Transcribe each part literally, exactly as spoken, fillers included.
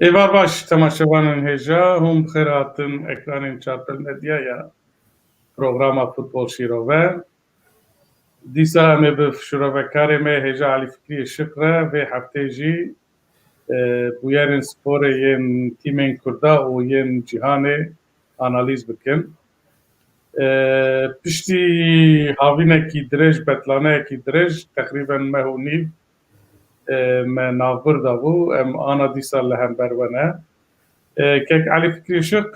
Êvar baş, temaşevanên hêja, hûn bi xêr hatin ekranên Çarpil Medya ya programa Futbol Şîrove. Dîsa em ê bi şirovekarê me hêja Elî Fikrî Işiq re vê heftê jî, e, bûyerên sporê yên tîmên Kurda û yên cîhanê analîz bikin. E, piştî havînekî dirêj, betlaneyekî dirêj, teqrîben meh û nîv, e, me navbir dabû, em ana dîsa li hember we ne. E, kek Elî Fikrî Işiq,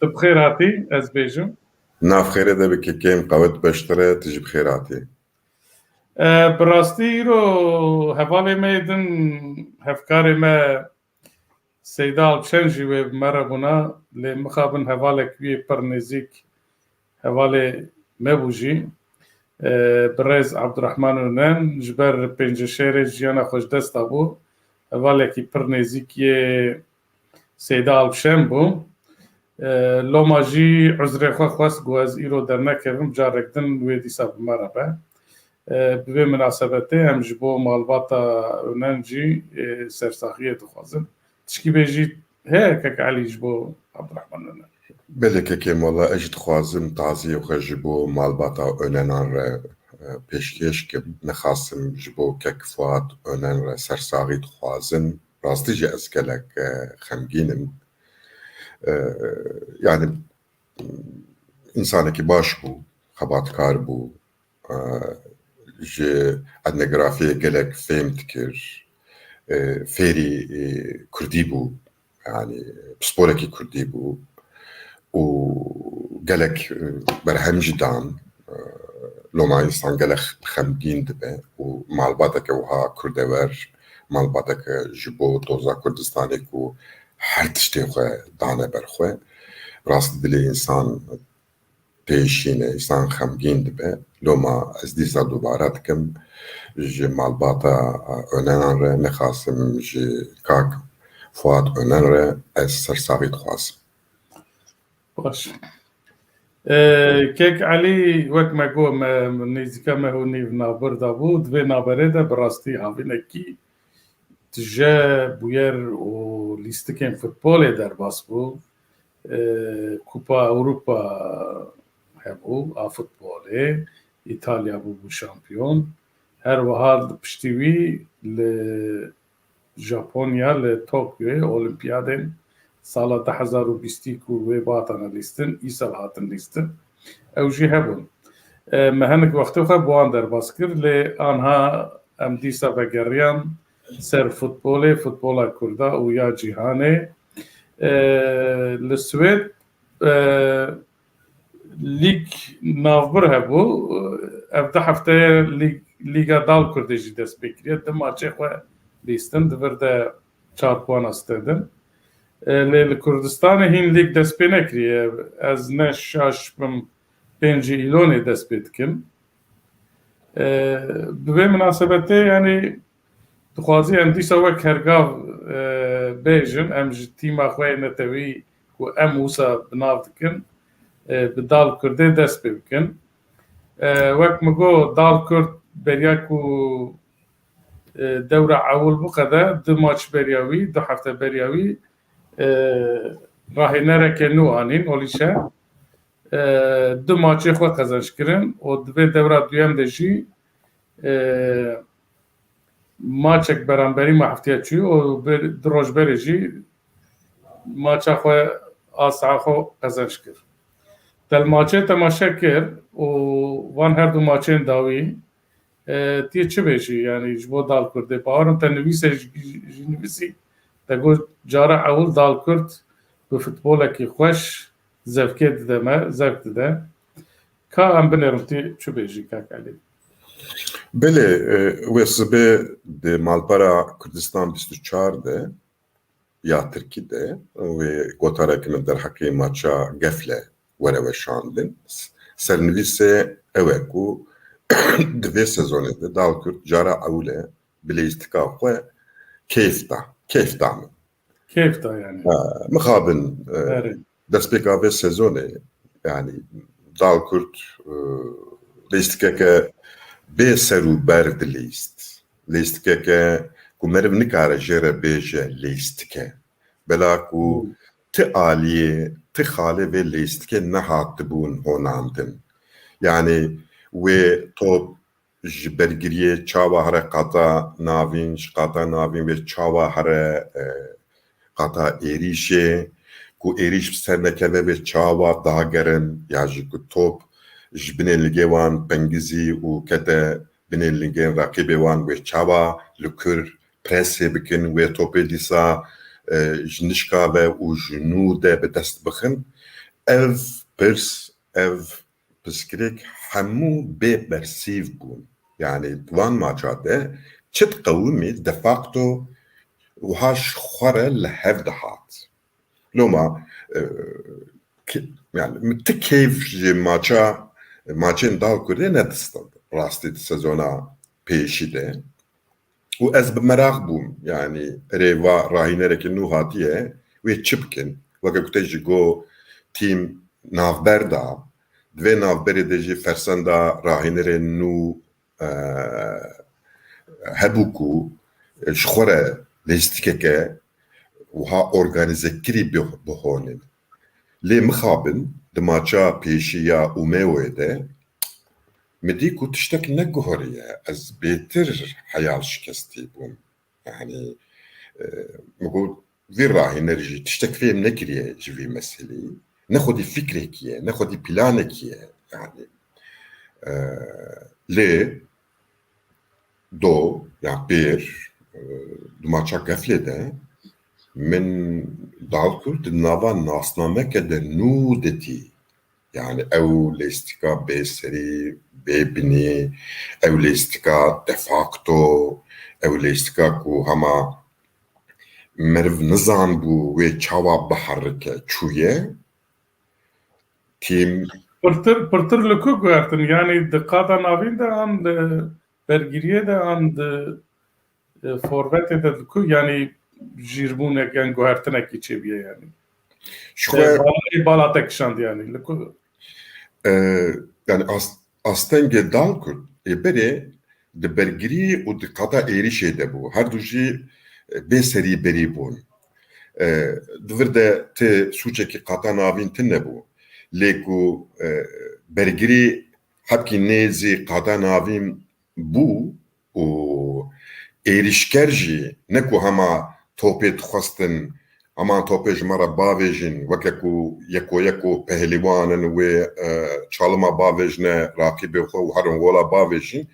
tu bi xêr hatî, ez bêjim. Nav xêrê de bi kekê em qewet beştir e, tu jî bi xêr hatî. E, bi rastî îro hevalê me yê din, hevkarê me Seyda Alpşen jî wê bi me re bûna, lê mixabin hevalek wî yê pir nêzîk hevalê me bû jî. E, birêz Abdurrahman Önen ji ber pêncî şerê jiyana xwe ji dest dabû. Hevalekî pir nêzîk yê Seyda Alpşen bû. E, loma jî uzrê xwe xwest ku ez îro dernekevim, carek din wê dîsa bi me re be. E, bi vê minasebetê em ji bo malbata Önen jî, e, sersaxiyê dixwazin. Tişkî bê jî heye kek Elî ji bo Abdurrahman Önen? Belê kekê Mola, ez jî dixwazim taziyê xwe ji bo malbata Önenan re, e, pêşkêş kim. Nexasim ji bo kek Fuat Önen re sersaxî dixwazim. Rastî jî ez gelek, e, xemgîn im. E, yani, însanekî baş bû, xebatkar bû, e, ji etnografiyê gelek fêm dikir, e, fêrî, e, kurdî bû, yani pisporekî kurdî bû û gelek, e, berhem jî dan. E, loma însan gelek xemgîn dibe û malbateke wiha kurdewer, malbateke ji bo doza Kurdistanê ku her tiştê xwe dane ber xwe, rastî dilê însan têşîne, însan xemgîn dibe. Loma ez dîsa dubare dikim, ji malbata Önenan re nexasim ji kak Fuat Önen re ez sersaxî dixwazim. Baş. E, kek Elî, wek me got, me nêzîka meh û nîv navbir dabû, di vê navberê de bi rastî havînekî tije, bûyer û lîstikên futbolê derbas bû. E, Kupa Ewropa hebû a futbolê, Îtalya bûbû şampiyon. Her wiha li piştî wî li Japonya, li Tokyoyê Olimpiyadên sala du hezar û bîstî ku wê bihatana lîstin, îsal hatin lîstin. Ew jî hebûn. E, me hinek wextê xwe bi wan derbas kir, lê anha em dîsa vegeriyan ser futbolê, futbola Kurda û ya cîhanê. E, li Swêd, e, lîg navbir hebû. Ev du hefteye lîg, lîga Dal Kurdê jî dest pê kiriye. Du maçê xwe lîstin, di vir de çar puana stedin. E, lê li Kurdistanê hîn lîg dest pê nekiriye. Ez ne şaş bim, pêncî Îlonê dest pê dikin. E, bi vê minasebetê, yanî, dixwazî em dîsa wek hergav, e, bêjin, em ji tîma xwe yê netewî ku em wisa bi nav dikin, e, bi Dal Kurdê dest pê bikin. E, wek min got, Dal Kurd beriya ku, e, dewra ewil biqede, du maç beriya wî, du hefte beriya wî, e, rahênereke nû anîn, olîşe, e, du maçê xwe qezenc kirin û di vê dewra duyem de jî, e, maçek beramberî me heftiya çûyî û ber-, du roj berê jî maça xwe a saha xwe qezenc kir. Te li maçê temaşe kir û van her du maçên dawî, e, tê çi bêjî, yanî ji bo Dal Kurdê? Bawer im te nivîsê jî, jî nivîsî, te got cara ewil Dal Kurd bi futbolekî xweş zevkê dide me, zevk dide. Ka em binêrin, tê çi bêjî, kak Elî? Belê, e, wê sibê di malpera Kurdistan bîst û çar de ya Tirkî de wê gotareke min derheqê maça Gefle were weşandin. Sernivîsê ew e ku di vê sezonê de Dal Kurd cara ewil e bi leyîstika xwe keyf da, keyf da min. Keyf da yani. Ha, mixabin, e, Erê. Destpêka vê sezonê, yani Dal Kurd, e, leyîstikeke bê ser û ber dileyîst. Leyîstikeke ku meriv nikare jê re bêje leyîstike. Bela ku ti aliyê, ti xalê vê lêstikê nehatibûn honandin. Yani wê top ji bergiriyê çawa here qata navîn, ji qata navîn vê çawa here, e, qata êrîşê, ku êrîş bi ser nekeve vê çawa dagerin, ya jî ku top ji binên ligê wan pengizî û kete binên ligên reqîbê wan wê çawa li kur presê bikin, wê topê dîsa, e, ji nişka ve û ji nû de bi dest bixin. Ev pirs, ev pirsgirêk hemû bê bersîv bûn. Yani di van maça de çi diqewimî de facto wiha ji xwe re li hev dihat. Loma, e, ki-, yani min ti kêf ji maça, maçên Dalkurdê nedistin rastî di sezona pêşî de. Û ez bi meraq bûm, yani erê va rahînerekî nû hatiye, wê çi bikin? Weke ku te jî got, tîm navber da, di vê navberê de jî fersenda rahînerên nû, e, hebû ku, e, ji xwe re lojîstikeke wiha organîzekirî bi-, bihonin. Lê mixabin di maça pêşî ya Umeoyê de min dî ku tiştek neguheriye. Ez bêtir heya şikestî bûm. Yani, e, min got, vî rahîner jî tiştek fêm nekiriye ji vî meselî. Ne xwedî fikrek ye, ne xwedî planekî ye. Yani, e, lê do, ya pêr, e, di maça Geflê de min Dalkurd di nava nasnameke de nû dîtî. Yani ew lêstika bê serî, bê binî, ew lêstika de facto, ew lêstika ku hema meriv nizanbû wê çawa biherike çûye. Tîm Pirtir, pirtir li ku guhertin? Yani di qada navîn de an di bergiriyê de an di, e, forvetê de li ku, yani jîrbûnek yan guhertinekî çêbûye yani? Ji xwe bala te kişand yani. Li ku? E, yani as-, astengê Dalkurd ê berê di bergirî û di qata êrîşê de bû. Her du jî, e, bê serî berî bûn. E, di vir de ti sûcekî qata navîn tune bû. Lê ku, e, bergirî hebkî nêzî qata navîn bû û êrîşker jî ne ku hema topê dixwestin, hema topê ji me re bavêjin, weke ku yeko yeko pehlîwan in wê, e, çalima bavêjine raqîbê xwe û herin gola bavêjin,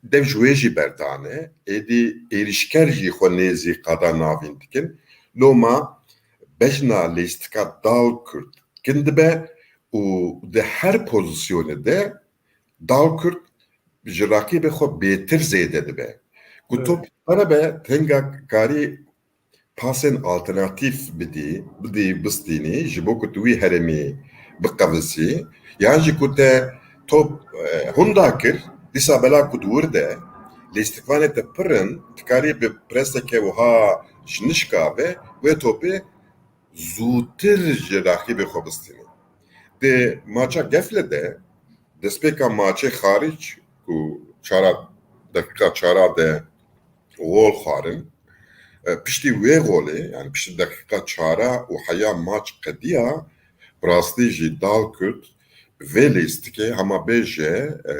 dev ji wê jî berdane. Êdî êrîşker jî xwe nêzî qada navîn dikin. Loma bejna lêstika Dalkurd kin dibe û di her pozîsyonê de Dalkurd ji raqîbê xwe bêtir zêde dibe. Ku Evet. top pere be, tenga karî pasên alternatîf bidî, bidî bistînî, ji bo ku tu wî herêmî biqevisî, yan jî ku te top, e, hunda kir, dîsa bela ku di wir de, lêstikvanê te pir in, dikarî bi preseke wiha ji nişka ve, wê topê zûtir ji raqîbê xwe bistînî. Di maça Gefle de, destpêka maçê xaric ku çara, deqîqa çara de gol xwarin, e, piştî wê golê, yani piştî deqîqa çara û heya maç qediya, bi rastî jî Dalkurd vê lêstikê hema bêje, e,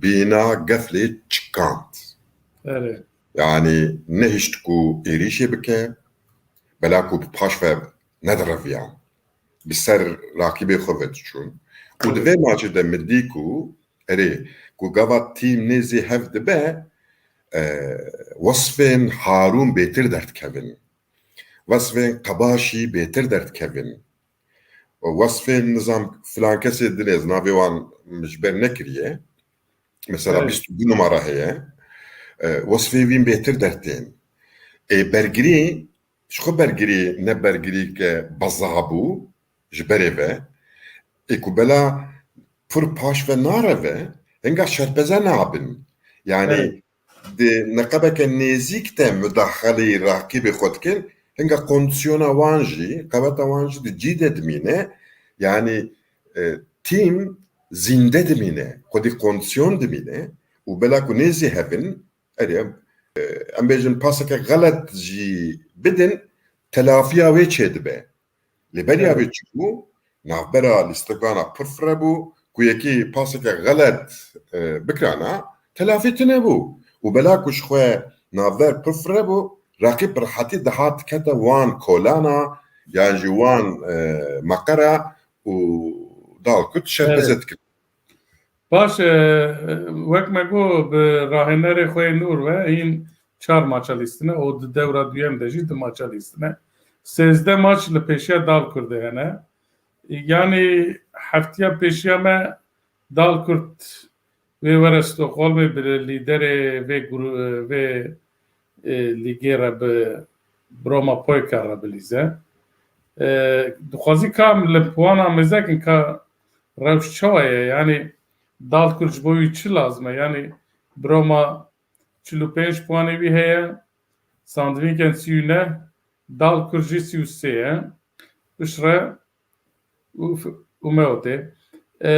bîna Geflê çikand. Erê. Yani nehişt ku êrîşê bike, bela ku bi paş ve nedireviyan. Bi ser rakîbê xwe ve diçûn. Û di vê maçê de min dî ku, erê, ku gava tîm nêzî hev dibe, e, wesfên Harûn bêtir derdikevin. Wesfên Qebaşî bêtir derdikevin. Wesfên nizam filan kesê din ez navê wan min ji ber nekiriye. Mesela Evet. bîst û du numara heye. E, wesfê wî bêtir dertên. Ê bergirî, ji xwe bergirî ne bergirî ke beza bû ji berê ve. Ê ku bela pir paş ve nareve, hinga şerpeze nabin. Yani Evet. di neqebeke nêzîk te mudaxeleyî raqîbê xwe dikin, hinga kondisyona wan jî, qeweta wan jî di cî de dimîne. Yani, e, tîm zînde dimîne, xwedî kondisyon dimîne û bela ku nêzî hevin, erê em, e, em bêjin paseke xelet jî bidin, telafiya wê çêdibe. Lê beriya Evet. vê çi bû? Navbera lîstikana pir fireh bû, ku yekî paseke xelet, e, bikirana, telafî tune bû. Û bela ku ji xwe navber pir fireh bû, reqîb bi rehetî dihat dikete wan kolana, yan jî wan, e, meqera û dal ku şerpeze Evet. dikir. Baş, e, wek me got, bi rahênerê xwe yê nû ve hîn çar maça lîstine û di dewra duyem de jî du maça lîstine. Sêzdeh maç li pêşiya Dal Kurdê hene. Yanî heftiya pêşiya me Dal Kurd wê were Stockholmê bi lîderê vê gru-, vê, e, lîgê re bi Broma Poyka re bilîze. E, dixwazî ka em li puana mêze kin ka rewş çawa ye? Yanî Dal Kurd ji bo wî çi lazim e? Yanî Broma çil û pênc puanê wî heye, Sandviken sî û neh, Dal Kurd jî sî û sê ye. Piştre û f-, û Meotê. E,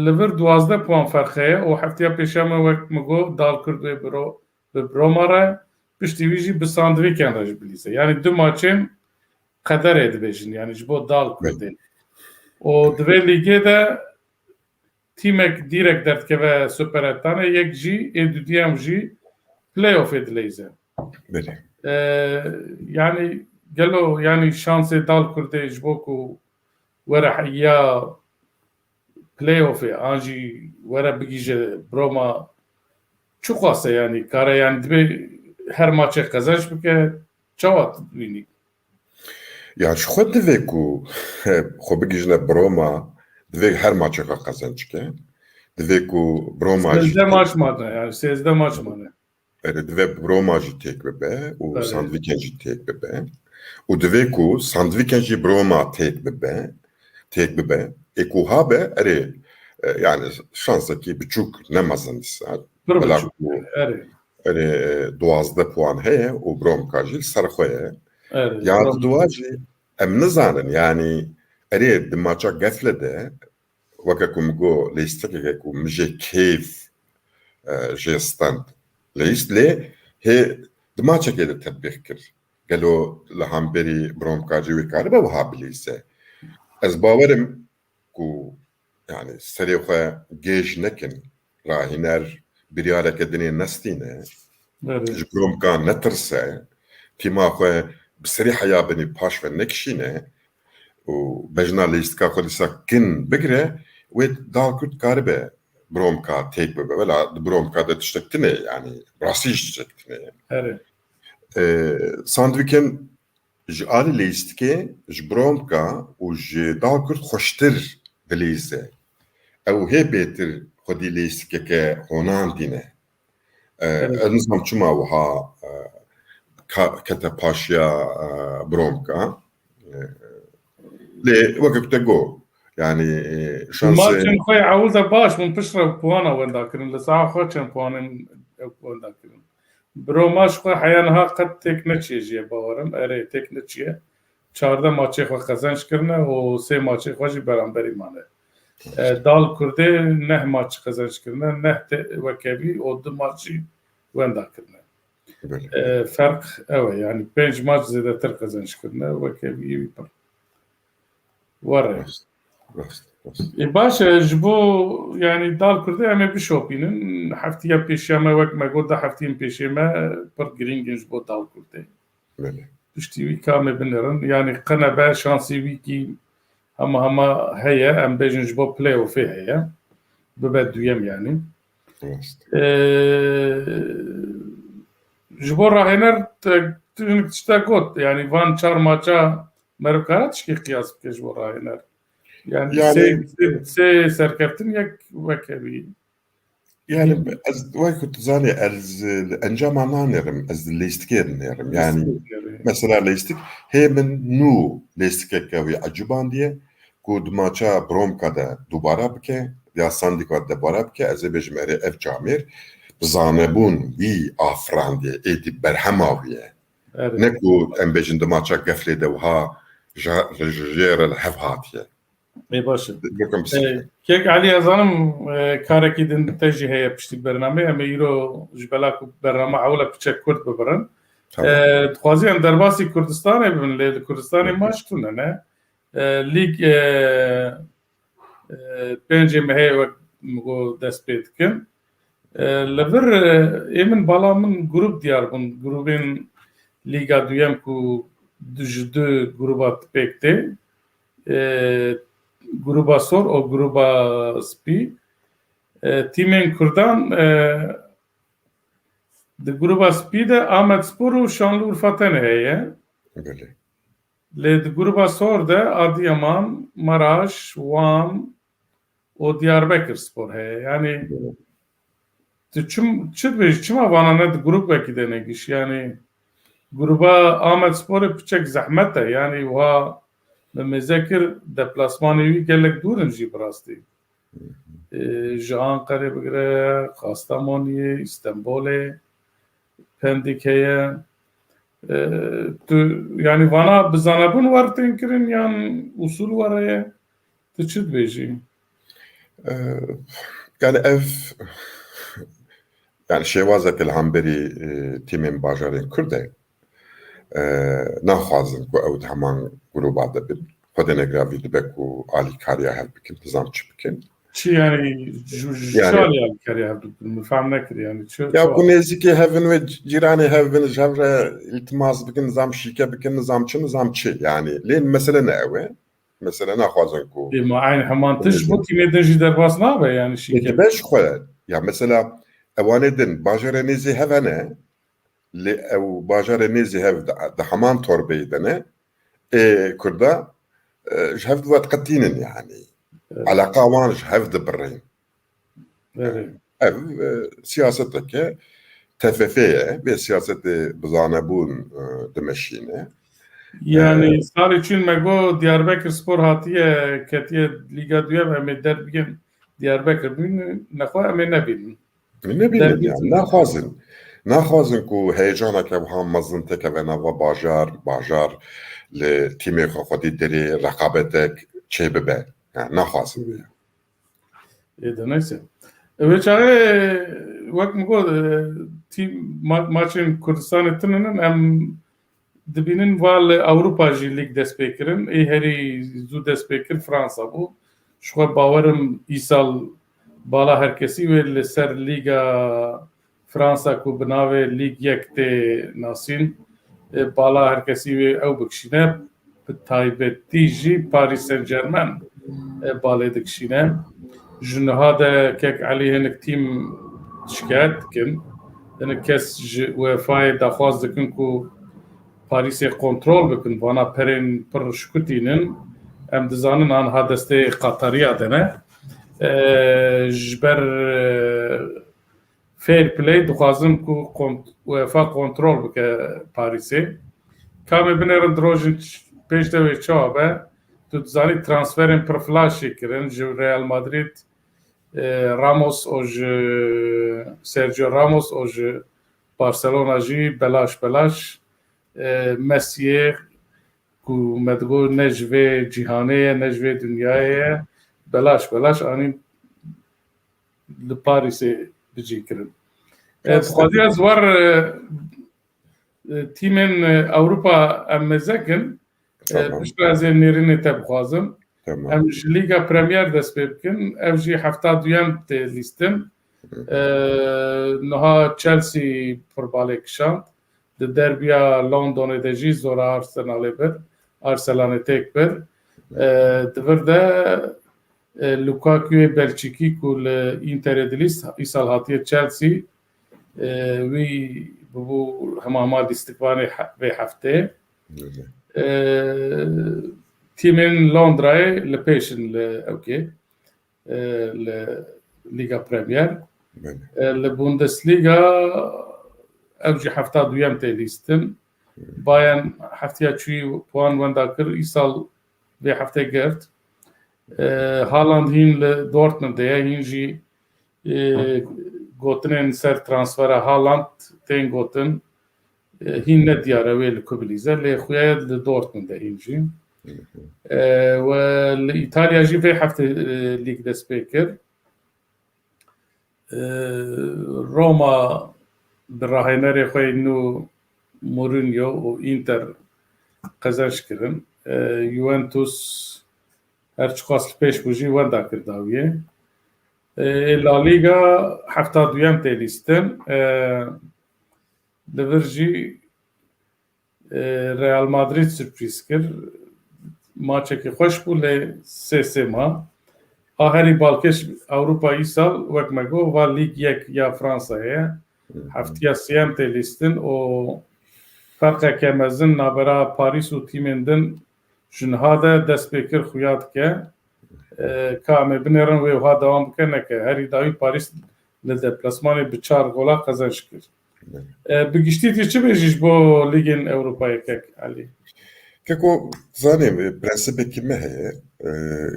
li vir duwazdeh puan ferq heye û heftiya pêşiya me wek min got Dal Kurd wê biro, bi Broma re, piştî wî jî bi Sandviken re jî bilîze. Yanî du maçên qederê dibêjin, yanî ji bo Dal Kurdê. Û di vê lîgê de tîmek dîrek derdikeve Superettanê, yek jî ê dudiyem jî playoffê dileyze. Belê. E, yanî gelo, yanî şansê Dal Kurdê ji bo ku were heya playoffê an jî were bigihîje Broma çiqas e, yanî kare, yanî divê her maçê qezenc bike, çawa tu dibînî? Ya ji xwe divê ku xwe bigihîjine Broma, divê her maçê xwe qezenc bike. Divê ku Broma jî Sêzdeh maç mane, yanî sêzdeh maç mane. Erê, divê Broma jî têk bibe û Belê. Sandviken jî têk bibe. Û divê ku Sandviken jî Broma têk bibe, têk bibe. Ê ku habe, erê, e, yani şansekî biçûk ne mezin dîsa. Pir Bela biçûk, ku erê. Erê, duwazdeh puan heye û Bromka jî li ser xwe ye. Erê, Ya Brom- di dua jî em nizanin, yani erê di maça Gefle de weke ku min got, lêstikeke ku min jê kêf, e, jê stand lêst, lê hê di maçekê de tetbîq kir. Gelo li hemberî Bromka jî wê karibe wiha bilîze? Ez bawerim ku, yani, serê xwe gêj nekin, rahîner biryareke dinê nestîne, Erê. ji Bromka netirse, tîma xwe bi serî heya binî paş ve nekişîne û bejna lêstika xwe dîsa kin bigire, wê Dal Kurd karibe Bromka têk bibe. Wela di Bromka de tiştek tune, yani rastî jî tiştek tune. Erê. E, Sandviken ji alî lêstikê, ji Bromka û ji Dal Kurd xweştir dilîze. Ew hê bêtir xwedî lêstikeke honan tîne. E, Evet. Ez nizam çima wiha, e, ka-, kete paşiya, e, Bromka. E, lê weke ku te got, yani, e, şansê Maçên xwe ewil de baş bûn, piştre puana wenda kirin. Li saha xwe çend puanên wenda kirin. Broma ji xwe heya niha qet têk neçiye jê, bawerim. Erê, têk neçiye. Çardeh maçê xwe qezenc kirine û sê maçê xwe jî beramberî mane. E, Dal Kurdê neh maç qezenc kirine, neh te wekevî û du maç jî wenda kirine. Belê. E, ferq ew e, yani pênc maç zêdetir qezenc kirine, wekevî wî pir. Were. Rast, rast, rast. E, baş e, ji bo, yani, Dal Kurdê em ê bişopînin. Heftiya pêşiya me, wek me got, da heftiyên pêşê me pir girîng in ji bo Dal Kurdê. Belê. Piştî wî ka em ê binêrin. Yani, qe nebe şansî wî kî hema hema heye, em bêjin ji bo playoffê heye. Bibe duyem, yani. Rast. E, ji bo rahêner te, tu hinek tişta got, yani, van çar maça Meriv kare tişkî qiyas bike ji bo rahêner? Yani Yani sê, sê, sê serkeftin yek wekevî. Yani ez, wek ku tu zanî, ez li encama nanêrim, ez li lêstikê dinêrim. Yani Lêstikê dinêrim. Mesela lêstik, hê min nû lêstikeke wî ecibandiye ku di maça Bromka de dubara bike, ya Sandika de dubara bike, ez ê bêjim erê ev camêr bi zanebûn wî afirandiye, êdî berhema wî ye. Evet. Ne ku em bêjin di maça Geflê de wiha ji, ji jê re li hev hatiye. Ê baş e. Bikim Ê, Kek Elî, ez zanim, e, karekî din te jî heye piştî bernameyê. Em ê îro ji bela ku bername ewil e piçek kurt bibirin. Tamam. E, dixwazî em derbasî Kurdistanê bibin, lê li Kurdistanê maç tune ne. E, lîg, e, e, pêncê mehê wek min got dest pê dikin. E, li vir, e, ê min bala min grûp diyar bûn. Grûbên Lîga Duyem ku du ji du grûba pêk tê. E, grûba sor û grûba spî. E, tîmên Kurdan, e, di grûba spî de Amedspor û Şanlıurfa tenê heye. Belê. Lê di grûba sor de Adiyaman, Maraş, Wan û Diyarbekir Spor heye. Yanî Belê. tu çim, çi dibêjî, çima vana ne di grûbekî de negihîş? Yanî grûba Amedsporê piçek zehmet e. Yanî wiha me mêze kir, deplasmanê wî gelek dûr in jî bi rastî. E, ji Anqerê bigire, Kastamoniyê, Îstenbolê, Pendîk heye. E, tu, yanî vana bi zanebûn wer tên kirin yan usûl wer heye? Tu çi dibêjî? E, yani ev, yani şêwazeke li hemberî, e, tîmên bajarên Kurd e. E, naxwazin ku ew di heman grûba de bin. Xwedê negira vî dibe ku alîkariya hev bikin, nizam çi bikin. Çi yani, ji, ji Yani çi alî alîkariya hev bikin? Min fehm nekir yani. Çi, Ya çi ku nêzîkî hev in wê cîranê hev bin, ji hev re îltimas bikin, nizam şîke bikin, nizam çi, nizam çi. Yani lê mesele ne ew e. Mesele naxwazin ku Ê, ma eyn heman tij bo tîmê din jî derbas nabe yani şîke. Dibe ji xwe. Ya mesela ewanê din bajarê nêzî hev hene, lê ew bajarê nêzî hev di, di heman torbeyê de ne, ê Kurda, e, ji hev diwet qetînin yani. Evet. Eleqa wan ji hev dibirîn. Evet. Ev, e, siyaseteke T F F ye, vê siyasetê bizanebûn, e, dimeşîne. Yani E, salê çûn me got Diyarbekir Spor hatiye, ketiye Lîga Duyem, em ê derbigên Diyarbekir bînin, nexwe em ê nebînin. Nebînin Derbî yani, naxwazin. Naxwazin ku heyecaneke wiha mezin tekeve nava bajar, bajar li tîmê xwe xwedî derê reqabetek çêbibe. Yani, naxwazin. Ê de neyse. E, wê çaxê, wek min got, e, tîm ma-, maçên Kurdistanê tune ne, em dibînin va li Ewropa jî lîg dest pê kirin. Ê herî zû dest pê kir Fransa bû. Ji xwe bawerim îsal bala herkesî wê li ser Lîga Fransa ku bi navê Lîg yek tê nasîn, e, bala herkesî wê ew bikişîne. Bi taybetî jî Paris Saint-Germain, e, balê dikişîne. Ji niha de kek Elî hinek tîm şikayet dikin. Hinek kes ji UEFA'yê daxwaz dikin ku Parîsê kontrol bikin, vana perên pir şikutînin. Em dizanin anha destê Qatariya de ne. E, ji ber, e, fair play dixwazin ku kont-, UEFA kontrol bike Parîsê. Ka em ê binêrin di rojên ç-, pêş de wê çawa be? Tu dizanî transferên pir flaş jî kirin ji Real Madrid, e, Ramos û ji Sergio Ramos û ji Barcelona jî belaş belaş, e, Messi'yê ku me digot ne ji vê cîhanê ye, ne ji vê dinyayê ye, belaş belaş anîn li Parîsê bicî kirin. E, Rast e. Dixwaziya ziwar, e, e, tîmên, e, Ewropa em mêze kin. E, Tamam. Piştre ez ê nêrînê te bixwazim. Tamam. Em ji Lîga Premier dest pê bikin. Ev jî hefta duyem tê lîstin. Hı. E, niha Chelsea pir balê kişand. Di derbiya Londonê de jî zora Arsenalê bir. Arsenalê têk bir. E, di vir de, e, Lukaku'yê Belçîkî ku li Interê dilîst îsal hatiye Chelsea, e, wî bibû hema hema lîstikvanê he-, vê heftê. Belê. E, tîmên Londrayê li pêş in li ewkê, e, li Lîga Premier. Belê. E, li Bundesliga ev jî hefta duyem tê lîstin. Hı. Bayern heftiya çûyî puan wenda kir, îsal vê heftê girt. E, Haaland hîn li Dortmundê ye, hîn jî, e, gotinên ser transfera Haaland tên gotin. E, hîn ne diyar e wê li ku bilîze, lê xuya ye li Dortmundê hîn jî. Hı hı. E, we li Îtalya jî vê heftê, e, lîg dest pê kir. E, Roma bi rahênerê xwe yê nû Mourinho û Inter qezenc kirin. E, Juventus her çiqas li pêş bû jî wenda kir dawiyê. E, La Liga hefta duyem tê lîstin. E, li vir jî e, Real Madrid sürprîz kir. Maçekî xweş bû lê sê sê ma. A herî balkêş Ewropa îsal wek me got va Lîg yek ya Fransayê ye. Heftiya siyem tê lîstin û ferqeke mezin nabera Parîs û tîmên din ji niha de dest pê kir xuya dike. E, ka em ê binêrin wê wiha dewam bike neke. Herî dawî Parîs li deplasmanê bi çar gola qezenc kir. E, bi giştî tu çi bêjî ji bo Lîgên Ewropayê kek Elî? Keko, zanê, prensîpekî me heye. E,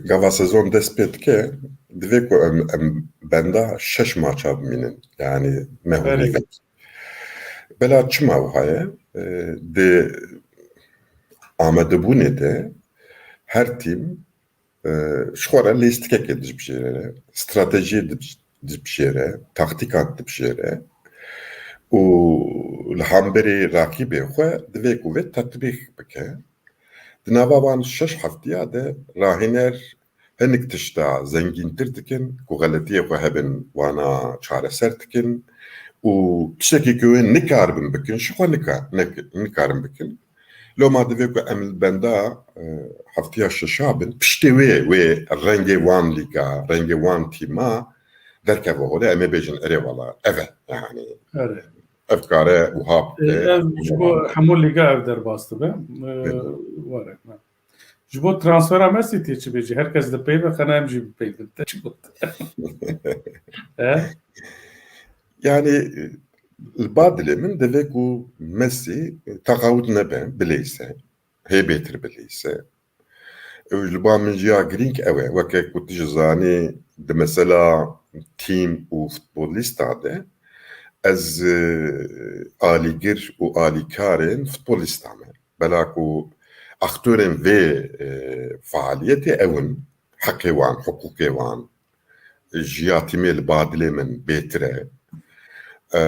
gava sezon dest pê dike, divê ku em, em benda şeş maça bimînin. Yani ne Belê. Lîg. Bela çima wiha ye? E, di amadebûnê de her tîm e, ji xwe re lîstikekê dibijêre, stratejiyê dib-, dibijêre, taktîkan dibijêre û li hemberî rakîbê xwe divê ku vê tetbîq bike. Di nava van şeş heftiya de rahîner hinek tişta zengîntir dikin, ku xeletiyê xwe hebin wana çareser dikin û tiştekî ku wê nikaribin bikin, ji xwe nika-, nik-, nikarin bikin. Loma divê ku em li benda, e, heftiya şeşa bin, piştê wê, wê rengê wan lîga, rengê wan tîma derkeve holê, em ê bêjin, erê wala, ev e, yani. Erê. Ev dikare wiha E, bike. Ev ji bo hemû lîga ev derbas dibe. E, Evet. Were. Ji bo transfera Mesî tê çi bêjî? Her kes dipeyve, xena em jî bipeyvin. Te çi got? E? Yani, e, li ba dilê min divê ku Mesî, e, teqawut nebe, bileyse. Hê bêtir bileyse. Ew ji ba min jî ya girîng ew e. Weke ku tu jî zanî, di mesela tîm û futbolîsta de ez, e, alîgir û alîkarên futbolîsta me. Bela ku aktorên vê, e, faaliyetê ew in, heqê wan, hiqûqê wan, ji ya tîmê li ba dilê min bêtir e. E,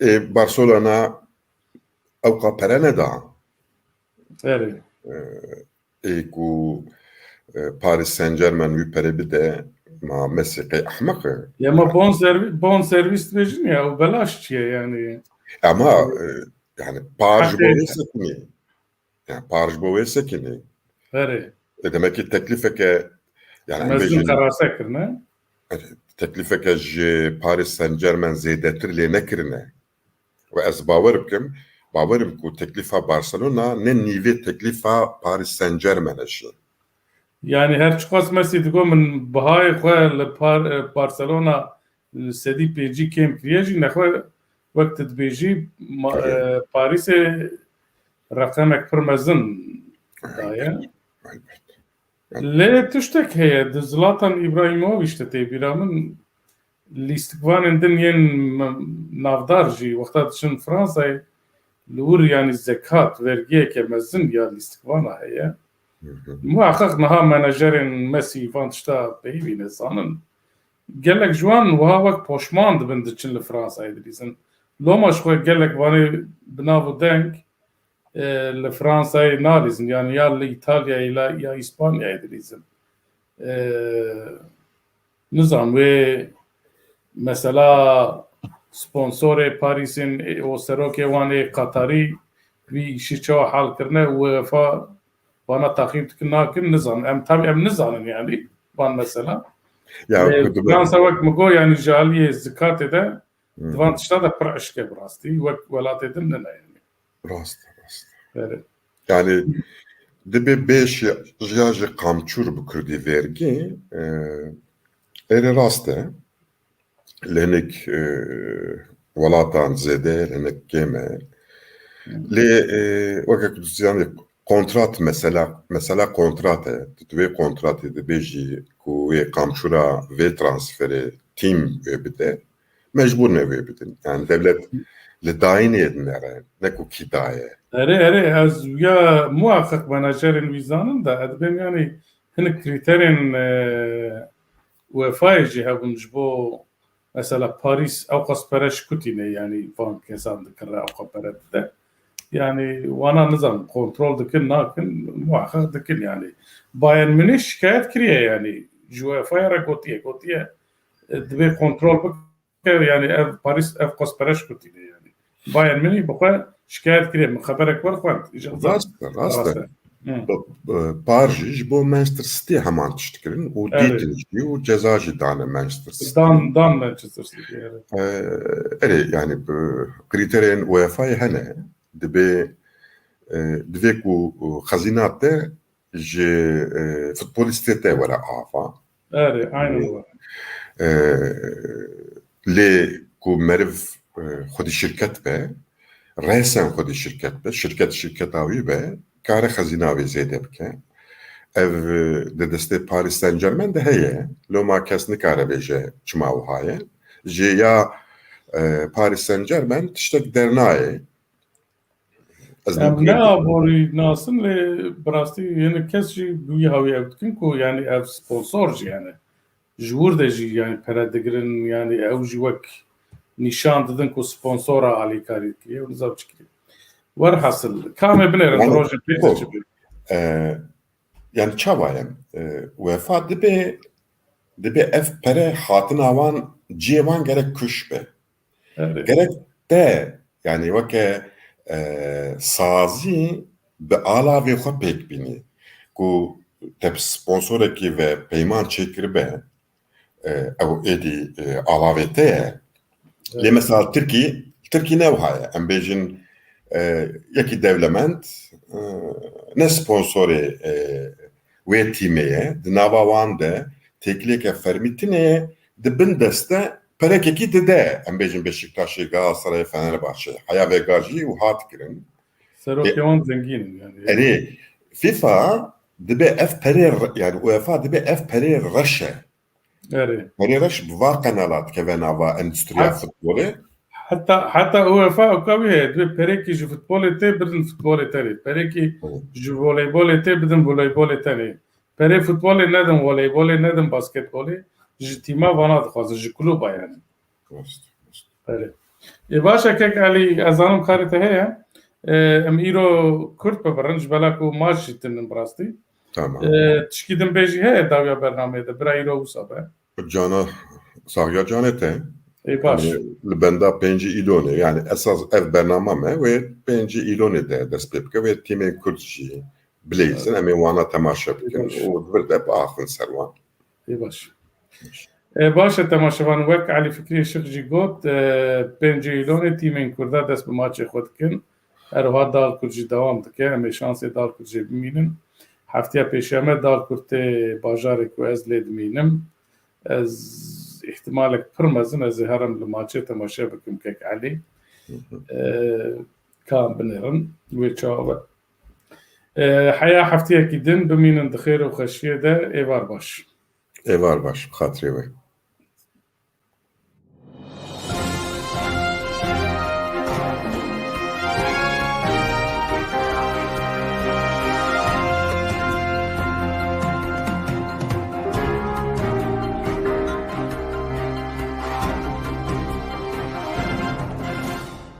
ê Barcelona ewqa pere neda. Erê. E, ê ku, e, Paris Saint-Germain wî pere bide, ma Mesî qey ehmeq e. Ya ma bon servi-, bon servis dibêjin ya, û belaş çi ye yani? Ama, e, yani par ji bo Hakikaten. Wê sekinî. Yani par ji bo wê sekinî. Erê. E, demek ki teklifeke, yani em Mezin bêjin, qerase kirine. Teklifeke ji Paris Saint-Germain zêdetir lê nekirine. Ve ez bawer bikim, bawerim ku teklifa Barcelona ne nîvê teklifa Paris Saint-Germain e jî. Yani her çiqas Mesî digo min bihayê xwe li Par-, e, Barcelona li sedî pêncî kêm kiriye jî, nexwe wek tu dibêjî ma-, Tabii. e, Parîsê reqemek pir mezin daye. Elbet. Lê tiştek heye, di Zlatan Îbrahîmovîç de tê bîra min, lîstikvanên din yên me-, navdar jî wexta diçin Fransayê, li wir yanî zekat, vergiyeke mezin ya lîstikvana heye. Hı hı. Muheqeq niha menajerên Mesî van tişta peyivî ne zanin. Gelek ji wan wiha wek poşman dibin diçin li Fransayê dilîzin. Loma ji xwe gelek vanê bi nav û deng, e, li Fransayê nalîzin. Yani ya li Îtalyayê la, ya Îspanyayê dilîzin. E, nizam wê mesela sponsorê Parîsên, e, û serokê wan ê Qatarî vî îşî çawa hal kirine û UEFA vana taxîb dikin nakin, nizam. Em tabii em nizanin yani van mesela. Ya, Lê ku dibe- Fransa wek min got yani ji aliyê zikatê de Hı hı. di van tişta de pir eşk e bi rastî. Wek welatê din nine yani. Rast, rast. Erê. Yani dibe bê şi-, jiya ji qamçûr bi kurdî vergî, e, erê rast e. Li hinek, e, welatan zêde, li hinek kêm e. Hı. Lê, e, weke ku tu zanî kontrat mesela, mesela kontrat e. Tu di wê kontratê dibêjî ku wê qamçûra vê transferê tîm wê bide. Mecbûr ne wê bidin. Yani devlet li dayînê dinere, ne ku kî daye. Erê, erê, ez ya muhakkak menajerên wî zanin de, ez dibêm yani hinek krîterên, e, UEFA'yê jî hebûn ji bo mesela Parîs ewqas pere ji kutî ne, yani van kesan dikire ewqa pere dide. Yani wana nizam kontrol dikin nakin, muhakkak dikin yani. Bayern Münih şikayet kiriye yani. Ji UEFA re gotiye, gotiye, e, dibê kontrol bike yani ev Paris ev qospereş kutîne yani. Bayern Münih bi xwe şikayet kiriye. Min xeberek wer xwend. Îja Rast e, rast e. Rast e. Hı. Par jî ji bo Manchester City heman tişt kirin û Evet. dîtin jî û ceza jî dane Manchester City. Dan, dan Manchester City, evet. Ee, erê, yani bi kriterên UEFA'yê hene. Dibê, e, divê ku, e, xezîna te ji, e, futbolistê te were ava. Erê, aynen Ee, were. e, lê ku meriv, e, xwedî şirket be, resen xwedî şirket be, şirket şirketa wî be, kare xezîna wê zêde bike. Ev, e, di destê Paris Saint-Germain de heye. Loma kes nikare bêje çima wiha ye. Ji ya, e, Paris Saint-Germain tiştek dernayê. Ez Em ne aborî nasin lê bi rastî yeni kes jî bi wî hawî ew dikin ku yani ev sponsor jî yani. Ji wir de jî yani pere digirin yani ew jî wek nîşan didin ku sponsora alîkarî dikiriye û nizam çi kiriye. Werhasil, kamê binêrin Yani, rojê pênc ko- çi bû. E, yani çawa ye? E, UEFA dibe, dibe ev pere hatina wan ciyê wan gerek kuş be. Evet. Gerek te, yani weke, e, sazî bi alavê xwe pêk bînî. Ku te bi sponsorekî ve peyman çêkiribe, e, ew êdî, e, alavê te ye. Lê Evet. mesela Tirkî, Tirkî ne wiha ye. Em bêjin, e, yekî dewlemend, e, ne sponsorê, e, wê tîmê ye. Di nava wan de têkiliyeke fermî tune ye. Di bin deste perekekî dide. Em bêjin Beşiktaşê, Galatasarayê, Fenerbahçe. Heya vêga jî wiha dikirin. Serokê Ê- wan zengîn in yani. Erê, FIFA dibe ev perê re-, yani UEFA dibe ev perê reş e. Erê. Perê reş bi va qenala dikeve nava endûstriya Hat- futbolê. Heta, heta UEFA ewka wî heye. Divê perekî ji futbolê tê bidin futbolê tenê. Perekî Hı. ji voleybolê tê bidin voleybolê tenê. Perê futbolê nedin voleybolê, nedin basketbolê. Ji tîma vana dixwazin, ji kluba yani. Rast, rast. Erê. Ê, baş e, kek Elî, ez zanim karê te heye. Ê, em îro kurt bibirin, ji bela ku maç jî tinin bi rastî. Tamam. Ê, tişkî din bê jî heye dawiya bernameyê de, bira îro wisa be. Cana, saxiya canê te. Ê, baş. Yani, li benda pêncî Îlonê, yani esas ev bername me, wê pêncî Îlonê de dest pê bike, wê tîmên kurd jî bileyzin, Evet. em ê wana temaşe bikin Evet. û di vir de biaxivin ser wan. Ê, baş. E, baş e, temaşevan, wek Elî Fikrî Şix jî got, e, pêncî Îlonê tîmên Kurda dest bi maçê xwe dikin. Her wiha Dal Kurd jî dewam dike. Em ê şansê Dal Kurd jê bimînin. Heftiya pêşiya me Dal Kurd tê bajarê ku ez lê dimînim. Ez îhtimalek pir mezin ez ê herim li maçê temaşe bikim kek Elî. Hı hı. E, ka em binêrin wê çawa be. E, heya heftiyekî din bimînin di xêr û xweşiyê de, êvar baş. Êvar baş, bi xatirê we.